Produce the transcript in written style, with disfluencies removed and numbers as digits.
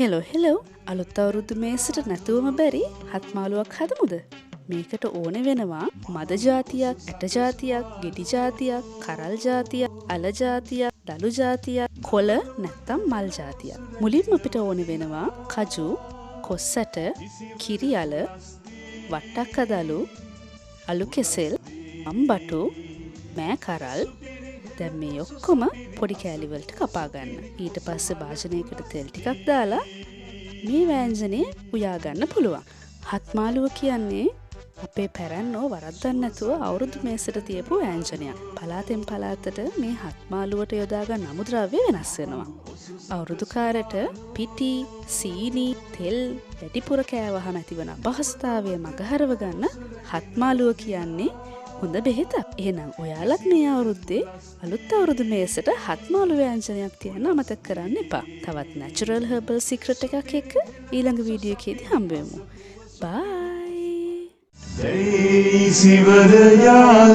Hello hello, අලුත් අවුරුදු මේසෙට නැතුවම බැරි හත්මාලුවක් හදමුද? මේකට ඕන වෙනවා මද ජාතියක්, ඇට ජාතියක්, ගෙඩි ජාතියක්, කරල් ජාතියක්, අල ජාතියක්, දළු ජාතියක්, කොළ නැත්තම් මල් ජාතියක්. මුලින්ම අපිට ඕන වෙනවා කජු, කොස් ඇට, කිරි අල, වට්ටක්ක දළු, අලු කෙසෙල්, අම්බටු, මෑ කරල්. දැන් මේ ඔක්කොම පොඩි කෑලි වලට කපා ගන්න. ඊට පස්සේ භාජනයකට තෙල් ටිකක් දාලා මේ වෑංජනය උයා ගන්න පුළුවන්. හත්මාලුව කියන්නේ අපේ පැරැන්නෝ වරද්දන්න නැතුව අවුරුදු මේසෙට තියපු වෑංජනයක්. පළාතෙන් පළාතට මේ හත්මාලුවට යොදා ගන්න අමුද්‍රව්‍ය වෙනස් වෙනවා. අවුරුදුකාරට පිටි, සීනි, තෙල් වැඩිපුර කෑවහම ඇතිවන අපහසුතාවය මගහරව ගන්න හත්මාලුව කියන්නේ හොඳ බෙහෙතක්. එහෙනම් ඔයාලත් මේ අවුරුද්දේ අලුත් අවුරුදු මේසෙට හත්මාලු ව්‍යංජනයක් තියන්න අමතක කරන්න එපා. තවත් නැචරල් හර්බල් සීක්‍රට් එකක් එක්ක ඊළඟ වීඩියෝ එකේදී හම්බ වෙමු. බයි. සිවර යාදේ.